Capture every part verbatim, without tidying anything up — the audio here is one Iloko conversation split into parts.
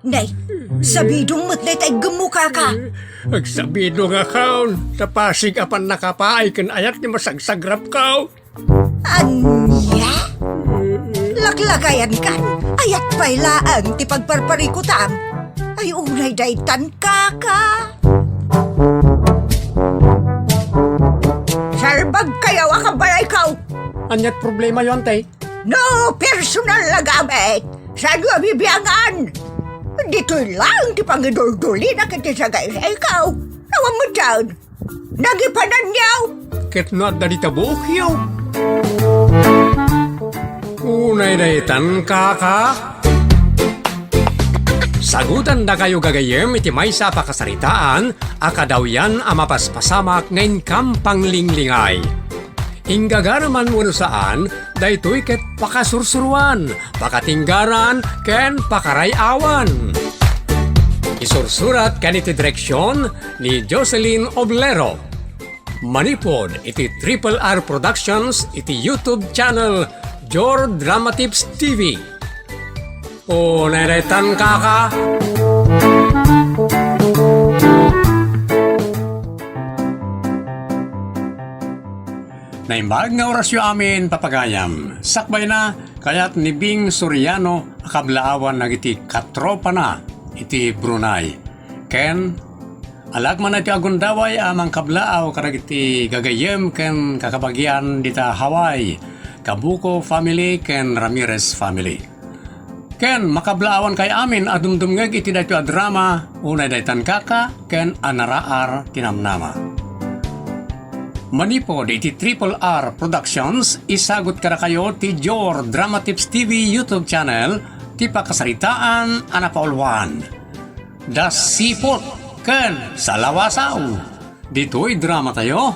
Nay, sabidong met dayta iggemmo, kaka. Agsabidong a kaon, ta pasig a pannakapaay ken ayat ti masagsagrapko. Ania? Laklakayankan, ayat pay laeng ti pagparparikutam. Ay, unay daytan, kaka. Salbagkayo a kabalayko. Aniat problemayo, ante? No personal a gamit, saanyo a bibiangan? Ditoy laeng ti pangiduldulina ket ti sagaysayko. Awan met daan. Nagipananyo. Ket no adda dita buokyo. Unay daytan, kaka. Sagutandakayo gagayyem iti maysa a pakasaritaan a kadawyan a mapaspasamak nga inkam panglinglingay. Inggagaraman wenno saan, daytoy ket pakasursuroan, pakatinggaran, ken pakaray-awan. Isursurat ken iti direksion ni Jocelyn Oblero. Manipud iti Triple R Productions iti YouTube channel Jor Dramatips T V. O, nairetan, kaka. Naimbag nga orasyo amin, papagayam. Sakbayna, kayat ni Bing Soriano a kablaawan dagiti katropana iti Brunei. Ken, alak man iti agundaway a mangkablaaw kadagiti gagayyem ken kakabagian dita Hawaii, Kabuko family ken Ramirez family. Ken makablaawankay amin a dumdumngeg iti daytoy a drama, unay daytan, kaka, ken a naraar ti namnama. Manipud iti Triple R Productions, isagut kadakayo ti Jor Dramatips T V YouTube channel ti pakasaritaan a napauluan. Dasiput ken salawasaw. Ditoy dramatayo,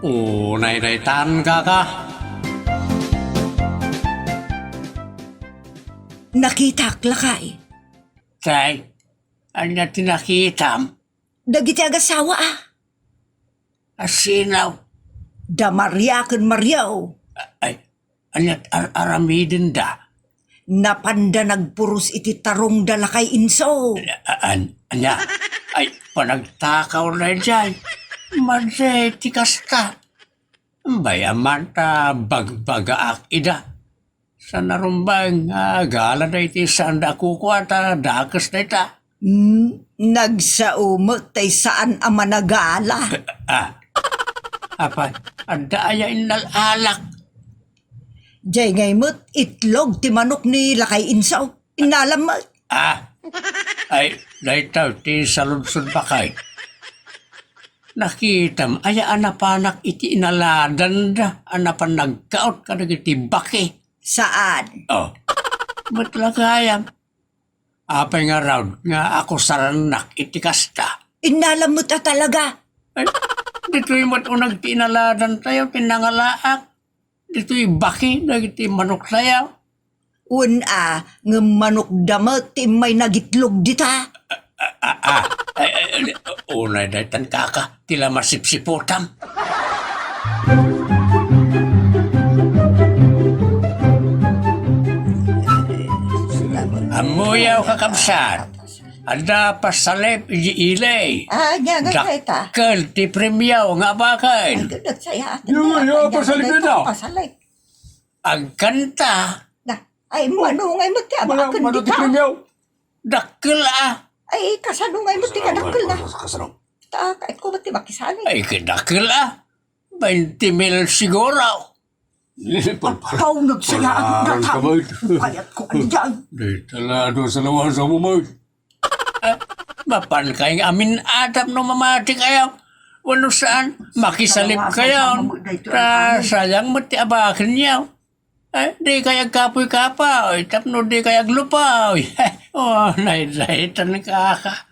unay daytan, kaka. Nakitak, lakay. Tay, ania ti nakitam? Dagiti agasawa, a. A sino? Da Maria ken Mario. Ay, ania ti ar-aramidenda? Napanda nagpuros iti tarongda, lakay Inso. A-, an-, ania? Ay, panagtakaw daydiay. Madi ti kasta. Bay, amanta bagbagaak ida. Saan a rumbeng nga agala daytoy saanda a kukua ta dakes dayta. Hmm, nagsao met tay saan a managala. Ah, apay, adda aya innal-alak? Diay ngay met itlog ti manok ni lakay Inso. Innalam met. Ah, ay, dayta ti saludsod bakay. Nakitam aya a napanak iti inaladanda a napan nagkaot kadagiti baki? Saan? Oh. Met la gayam. Apay ngarud nga akusarannak iti kasta? Innalam met a talaga. Ay, ditoy met uneg ti inaladantayo ti nangalaak. Ditoy baki dagiti manoktayo. Wen a, ngem manokda met ti immay nagitlog dita. Ah, ah, ah. Ay, ay, ay, unay daytan, kaka, ti la masipsiputam. Ammoyo, kakabsat. Adda pasalip iti ili. Ah, ania ngay dayta? Dakkel ti premio nga abaken. Ay, nagsayaat. Yo, yo, pasalip dayta. Pasalip. Agkanta. Na, ay, mano ngay met ti abaken dita? Mano ti premio? Dakkel a. Ay, kasano ngay met ti kadakkel na? Kasano? Ta, kayatko met ti makisali. Ay, kadakkel a. Bainti mil siguro. Apaw, nagsayaat dayta. Kayatko, ania diay? Dayta la, adu sa lawas a bumay. Ah, mapankay nga amin-adap no mamati kayo. Wenno saan, makisalip kayo. Ta sayang met ti abakenyo. Eh, di kayo agkapoy-kapoy, tapno di kayo aglupoy. Oh, naydaytan, kaka.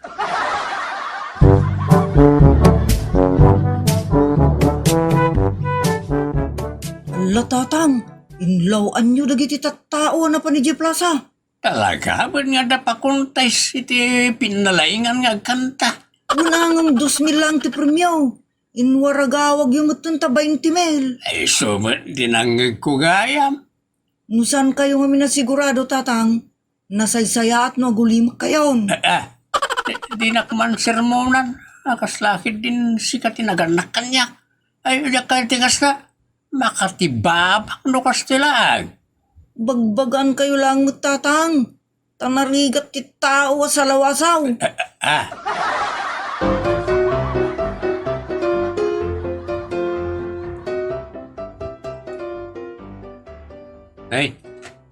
Ala, Tatang, inlaw-anyo dagiti tattao a napan idiay plasa. Talaga, wen nga adda pakontes iti pinnalaingan nga agkanta? Wen a, ngem dos mil lang ti premio. Inwaragawagyo metten ta bainti mil. Ay, isu met ti nangngegko gayam. No saan kayo ngamin a sigurado, Tatang, Nasaysayaat no agulimekkayon. Eh, eh. Di, dinak man sermonan. Ah, kasla ketdin sika ti nagannak kaniak. Ay, diak kayat ti kasta. Makatibabak no kasta laeng. Bagbagaankayo laeng met, Tatang. Ta narigat ti tao a salawasaw. Ah, ah, ah. Ay,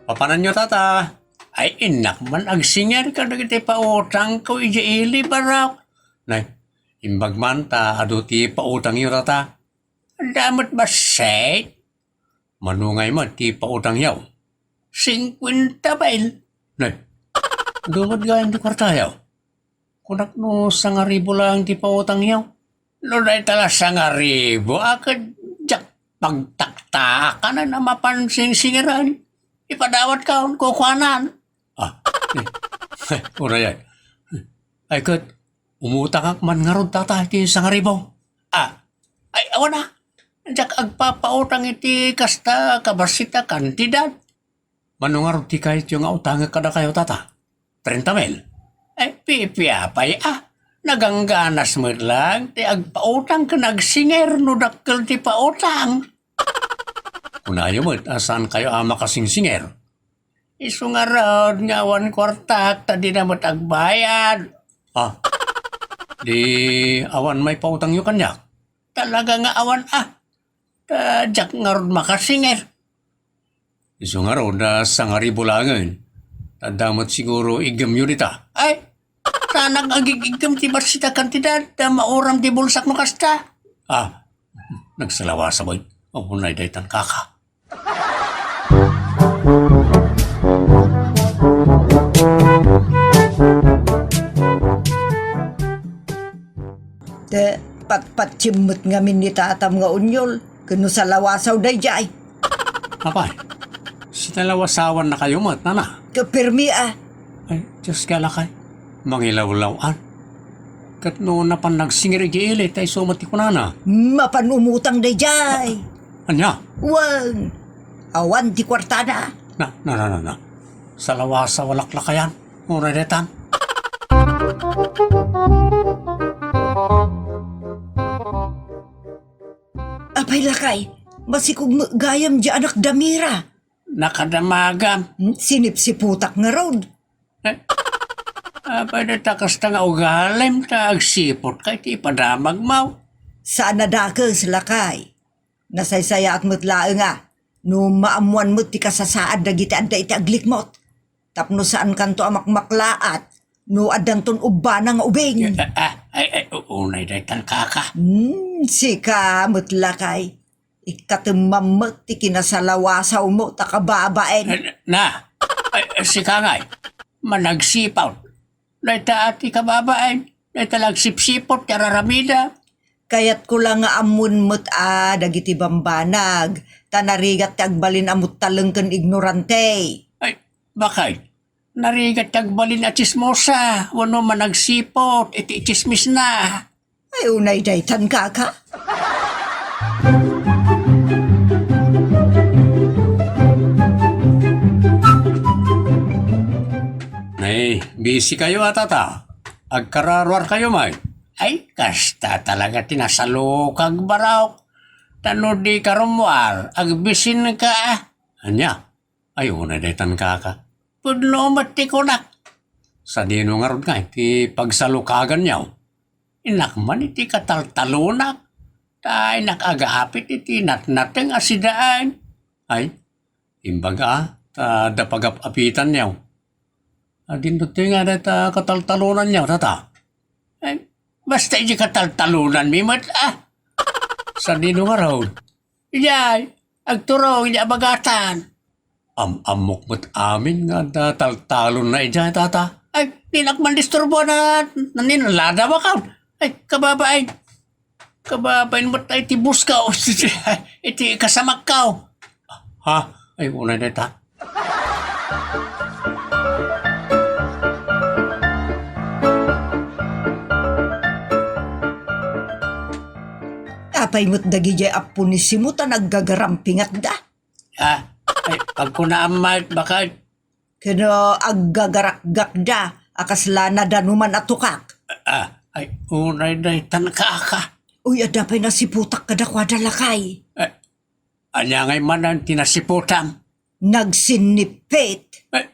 papananyo, Tata. Ay, innak man agsinger kadagiti pautangko idiay ili, Barok. Nay, imbag man ta adu ti pautangyo, Tata. Adda met bassit. Mano ngay met ti pautangyo? Singkuenta mil. Nay, adu met gayam ti kuartayo. Kunak no sangaribu laeng ti pautangyo. No dayta la sangaribu, a, ket diak pagtaktaakan a mapan singsingeren. Ipadawatkaon, kukuanan. Ah, eh, uray ay. Ay ket, umutangak man ngarud, Tata, iti sangaribu. Ah, ay, awan a. Diak agpapautang iti kasta kabassit a kantidad. Mano ngarud ti kayatyo nga utangek kadakayo, Tata? Trenta mil? Ay, pipiapay a. Nagangganas met laeng ti agpautang ken agsinger no dakkel ti pautang. Kunayo met a saankayo a makasingsinger. Isu ngarud nga awan kuartak ta dina met agbayad. Ah, di awan maipautangyo kaniak? Talaga nga awan a. Ta diak ngarud makasinger. Isu ngarud a sangaribu laengen. Adda met siguro iggemyo dita. Ay, saanak agig-iggem ti bassit a kantidad ta mauram ti bulsak no kasta. Ah, nagsalawasa met. Apo, nay daytan kaka. Te, patpatiem met ngamin ni tatam nga unyol, ken no salawasaw daydiay. Apay, sinalawasawannakayo met, nana? Ket permi a. Ay, Dios ka, lakay. Mangilawlaw-an. Ket no napan nagsinger idiay ili, ta isu met ti kunana. Mapan umutang daydiay. Ania? Wen, awan ti kuartana. Na, na, na, na, na. Salawasaw a laklakayan. Uray daytan. Apay, lakay, masikog met gayam diay anak da Mira. Nakadamagam. Hmm, sinipsiputak ngarud. Eh, apay dayta kasta nga ugalim ta agsiputka iti ipadamagmo? Saan a dakes, lakay. Nasaysayaat met laeng a no maammoan met ti kasasaad dagiti adda iti aglikmot. Tapno saankanto a makmaklaat no addanton ubbana nga ubing. Eh, ah, ah, ay, ay, u-, unay daytan, kaka. Hmm, sika met, lakay. Ikatemmam met ti kinasalawasawmo ta kababain. Eh, na, ay, eh, sika ngay, managsipaw. Dayta a ti kababain, dayta la agsipsiput ti ar-aramida. Kayatko la nga ammoen met a dagiti bambanag, ta narigat ti agbalin a muttaleng ken ignorante. Ay, bakay, narigat ti agbalin a tsismosa wenno managsiput iti tsismisna. Ay, unay daytan, kaka. Nay, busy kayo ata ta. Agkararuarkayo met. Ay, kasta talaga ti nasalukag, Barok. Ta no di ka rummuar, agbisinka. Ania? Ay, unay daytan, kaka. Pudno met ti kunak. Sadino ngarud ngay ti pagsalukaganyo? Innak man iti kataltalonak, ta innak agapit iti natnateng a sidaen. Ay, imbaga, ta adda pagap-apitanyo. Adinto ti nga dayta kataltalonanyo, tata. Ay, basta iti kataltalonanmi met, ah. Sadino ngarud? Idiay, agturong idiay a bagatan. Am-ammok met amin nga adda taltalonna idiay, tata. Ay, dinak mandisturbo na, naninlada ba ka? Ay, kababain. Kababain met ay ti buska o iti kasamak ka. Ha? Ay, unay dayta. Apay met dagidiay appo ni Simo ta naggagarampingatda? Ah, ay, agkunaam met, bakay. Ken no aggagarakgakda a kasla nadanuman a tukak. Ah, ay, unay daytan, kaka. Uy, adda pay nasiputak kadakuada, lakay. Eh, ania ngay manen ti nasiputam? Nagsinnippit. Eh,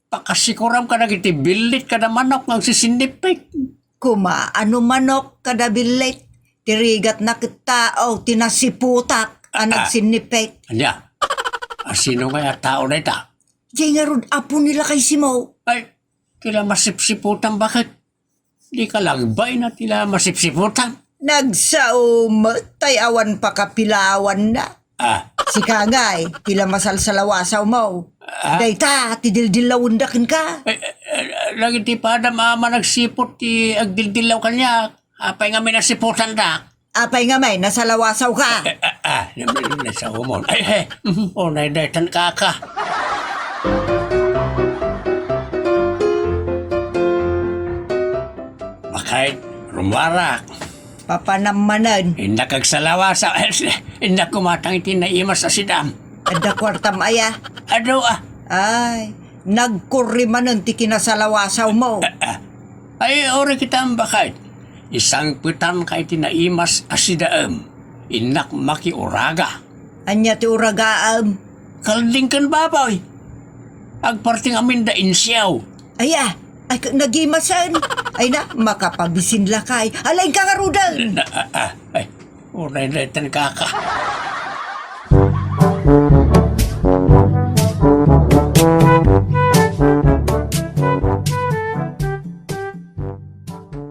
pakasikuram kadagiti billit kada manok nga agsisinnipit. Kuma, ano manok kada billit? Ti rigatna ket tao ti nasiputak a Ah, ah. nagsinnippit. Ania? A, sino ngay a tao dayta? Jay ngarud, apo ni Lakay Simo. Ay, ti la masipsiputan baket. Di ka lagbay na ti la masipsiputan. Nagsao met tay awan pakapilawanna. Ah. Sika ngay, ti la masalsalawasawmo. Ah. Dayta, ti dildillawenda kenka. Eh, eh, eh, dagiti padam a managsiput ti agdildillaw kaniak. Apay nga minasiputanda? Apay nga may nasalawasawka? Eh, ah, ah, nasaomon. Ay, eh, mhm, unay daytan, kaka. Bakit? Rumuarak. Papanam manen. Innak agsalawasaw. Innak kumatang iti naimas a sidam. Adda kuartam aya? Adu, ah. Ay, nagkurri manen ti kinasalawasawmo. Ah, ah. Ay, uri kita, bakit? Isangpetanka iti naimas a sidaem. Innak makiuraga. Ania ti uragaem? Kalding ken baboy. Agparti ngamin da insiaw. Ay, ah, ay, ka-, nagimasen. Ay na, makapabisin lakay. Alain ka ngaruden. Na, ah, ah, ay, unay daytan, kaka.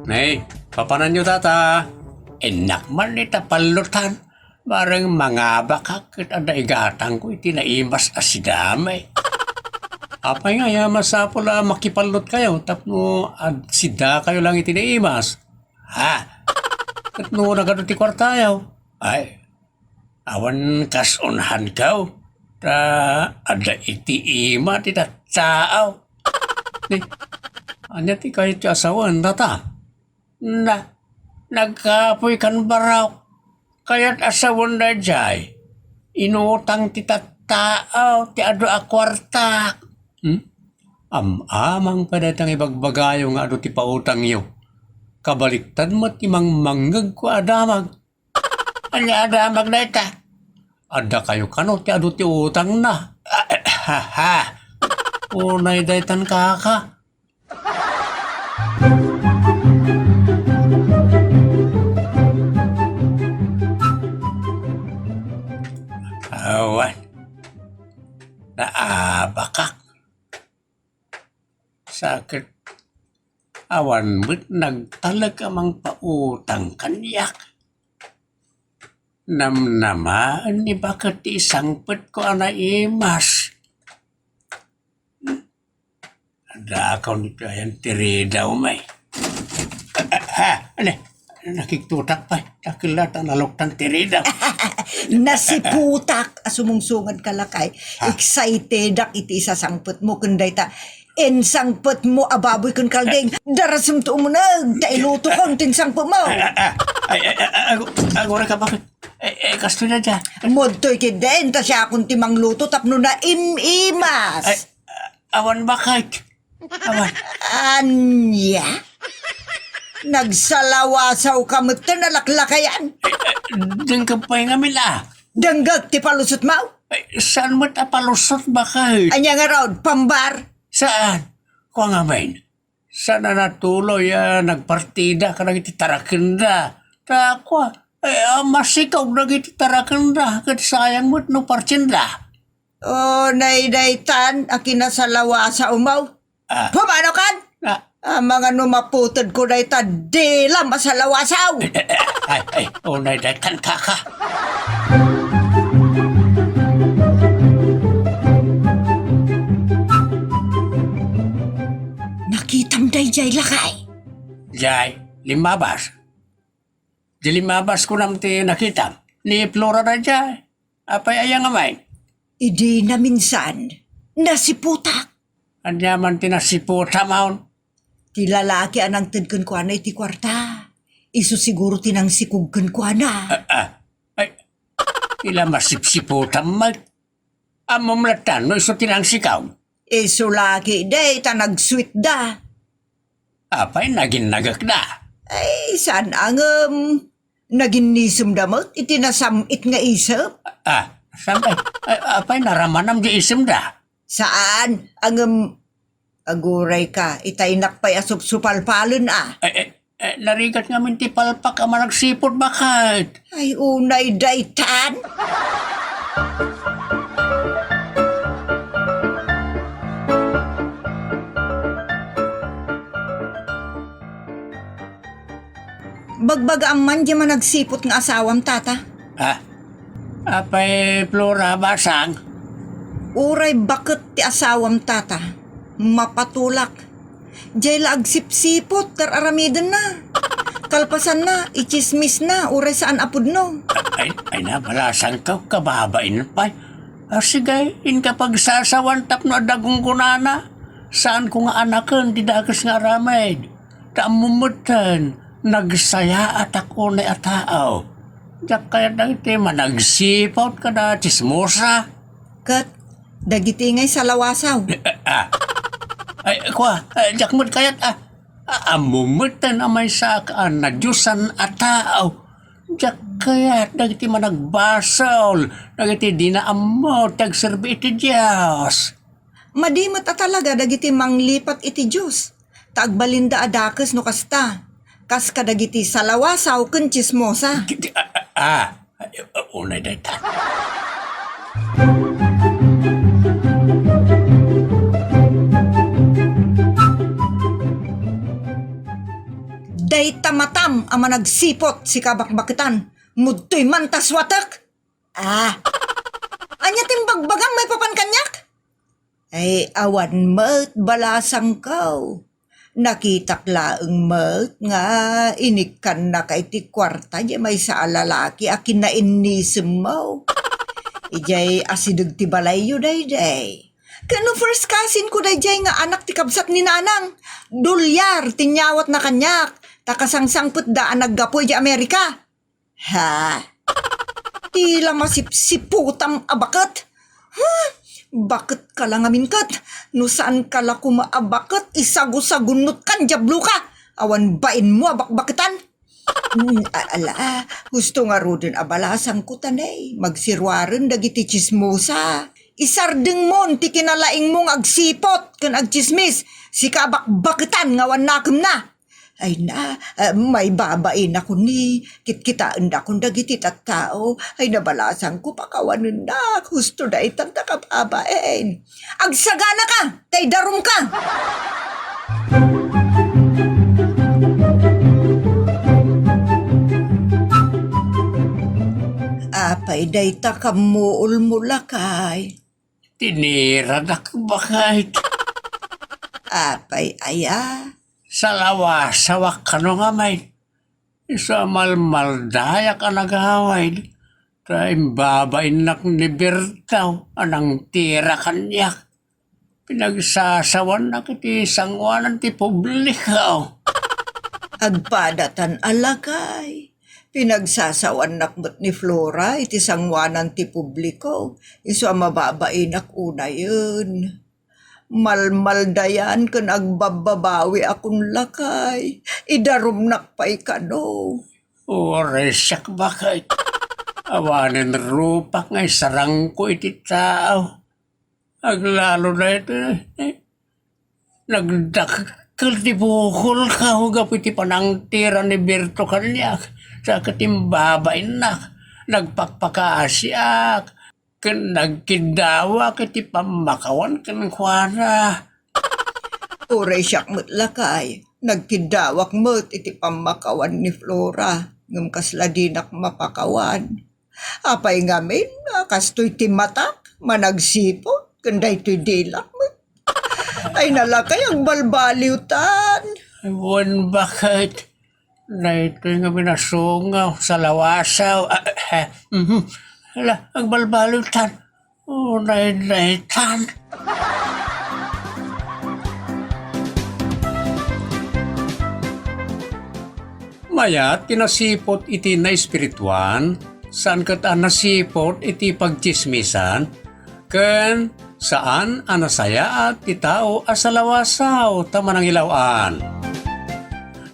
Nay, papananyo, tata. Innak man ita pallutan. Bareng mangabakak ket adda igatangko iti naimas a sidam. Apay nga ya masapul a makipallotkayo tapno agsidakayo lang iti naimas? Ha? Ket no nagadu ti kuartayo? Ay, awan kas unhankaw. Ta adda iti ima ti tattaaw. Ni, ania ti kayatyo a sawen, tata? Na, nagkapoy kan barok. Kayat a sawen daydiay. Inutang ti tattaaw ti adu a kuartak. Hmm? Am-amang pay dayta nga ibagbagayo nga adu ti pautangyo. Kabaliktad met ti mangmangngegko a damag. Ania a damag dayta? Addakayo kano ti adu ti utangna. Ha, ha. Unay daytan, kaka. Awan. Naabakak. Sa ket awan met nagtalek a mangpautang kaniak. Namnamaen ni baket ti isangpetko a naimas. Adda kaw ni piayan ti ridaw, may. Ha, ania? Nakigtutak pay. Dakkel la ta naluktan ti ridaw. Nasiputak a sumungsungad ka lakay. Ha? Excitedak iti isasangpetmo ken dayta insangpetmo a baboy ken kalding. Darasemto umuneg ta ilutokon ti insangpetmo. Ah, ah, ah. Ay, ay, ay, ay, agu-, agura ka, baket? Eh, eh, kastoy dayta. Modtoy ketdin ta siakon ti mangluto tapno naim-imas. Ay, awan, baket. Awan. Ania? Nagsalawasaw ka met ta nalaklakayan? Eh, eh, dengngeg pay ngamin, ah. Dengngeg ti palusotmo? Eh, saan met a palusot, baket? Ania ngarud, pambar? Saan? Kua ngamin. Saan a natuloy a nagpartida kadagiti tarakenda. Ta kua, eh, a, masikaw dagiti tarakenda, ket sayang met no partienda. O, naydaytan a kinasalawasawmo. Ah. Pumano kan? Ah. Amangan no maputedko dayta, dila masalawasaw. Eh, eh, eh, ay, ay, o, naydaytan, kaka. Nakitam daydiay lakay. Jay, limmabas. Di limmabas kunam ti nakitam. Ni Flora daydiay. Apay aya ngamin? Idi naminsan, nasiputak. Ania man ti nasiputam, awn? Ti lalaki a nangted kenkuana iti kuarta. Isu siguro ti nangsikog kenkuana. Ah, ah. Ay, ila masipsiputam met. Ammom latta no isu ti nangsikaw? Isu la ketdi ta nagsuitda. Apay naginnagekda? Ay, saan a ngem, naginnisemda met iti nasam-it nga isep. Ah, saan pay? Ay, apay naramanam di isemda? Saan a ngem, agurayka, itaynak pay a supsupalpalen a. Eh, eh, eh, narigat ngamin ti palpak a managsiput, baket. Ay, unay daytan. Bagbagaam man diay managsiput nga asawam, tata. Ah, apay, Flora, basang? Uray baket ti asawam, tata, mapatulak. Diay la agsipsiput, ar-aramidenna. Kalpasanna, itsismisna, uray saan a pudno. Ay, ay, nabalasangko, kababain pay. Ah, sige, inka pagsasawan tapno adda gunggonana. Saanko nga anaken ti dakes nga aramid. Ta ammom metten, nagsayaatak unay a tao. Diak kayat dagiti managsiput kada tsismosa. Ket dagiti ngay salawasaw. Eh, eh, ah. Ay, kua, eh, diak met kayat, ah. Ah, ammom metten a maysaak a nadiosan a tao. Diak kayat dagiti managbasol, dagiti dina ammo ti agserbi iti Dios. Madi met a talaga dagiti manglipat iti Dios, ta agbalinda a dakes no kasta, kas kadagiti salawasaw ken tsismosa. Ket, ah, ah, ah, unay dayta. Dayta matam a managsiput, sika bakbaketan, mudtoy man ta suatek. Ah, ania ti imbagbagam maipapan kaniak? Ay, awan met balasangko. Nakitak laeng met nga inikkannaka iti kuarta diay maysa a lalaki a kinainnisemmo. Idiay asideg ti balayyo daydiay. Ken no first cousin ko daydiay nga anak ti kabsat ni nanang, dolyar ti inyawatna kaniak, ta kasangsangpetda a naggapu idiay Amerika. Ha? Ti la masipsiputam a baket? Ha? Baket ka la ngamin ket, no saan ka la koma a baket, isagusagunnotkan, diabloka! Awan bainmo a bakbaketan! Mm, a-, ala, husto ngaruden a balasangko ta nay, magsiruaren dagiti tsismosa. Isardengmon ti kinalaingmo nga agsiput ken agtsismis, sika a bakbaketan nga awan nakemna. Ay na, ah, maibabainak ni, kitkitaendakon dagiti tattao. Ay, nabalasangko pakawanennak, husto daytan ta kababain. Agsaganaka, ta idarumka! Apay dayta kammuolmo, lakay? Tiniradak, baket. Apay aya? Salawasawak kano ngamin. Isu a malmaldayak a nagawid, ta imbabainnak ni Berto a nangtira kaniak. Pinagsasawannak iti sangoanan ti publiko. Agpadatan a lakay. Pinagsasawannak met ni Flora iti sangoanan ti publiko. Isu a mababainak unayen. Malmaldayan ken agbabbabawiakon, lakay. Idarumnak pay kano. Uray siak, baket. Awanen rupak nga isarangko iti tao. Aglalo daytoy, eh, nagdakkel ti bukolko gapu iti panangtira ni Berto kaniak. Sa ket imbabainnak, nagpakpakaasiak. Ken nagkiddawak iti pammakawan kenkuana. Uray siak met, lakay, nagkiddawak met iti pammakawan ni Flora, ngem kasla dinak mapakawan. Apay ngamin a kastoy ti matak, managsiput, ken daytoy dilak met? Ay, nalakay, agbalbaliwtan. Wen, baket. Daytoy nga binasungaw, salawasaw. Ah, eh, mhm. Hala, agbalbaliwtan. Unay daytan. Mayat ti nasiput iti naespirituan, saan ket a nasiput iti pagtsismisan, ken Saan a nasayaat ti tao a salawasaw ta manangilaw-an.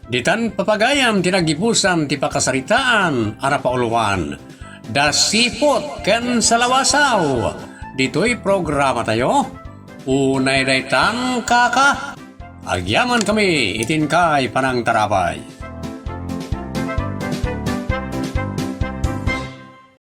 Ditan papagayam ti nagipusan ti pakasaritaan a napauluan. Dasiput ken salawasaw. Ditoy programatayo, Unay Daytan, Kaka. Agyaman kami iti inkay panangtarabay.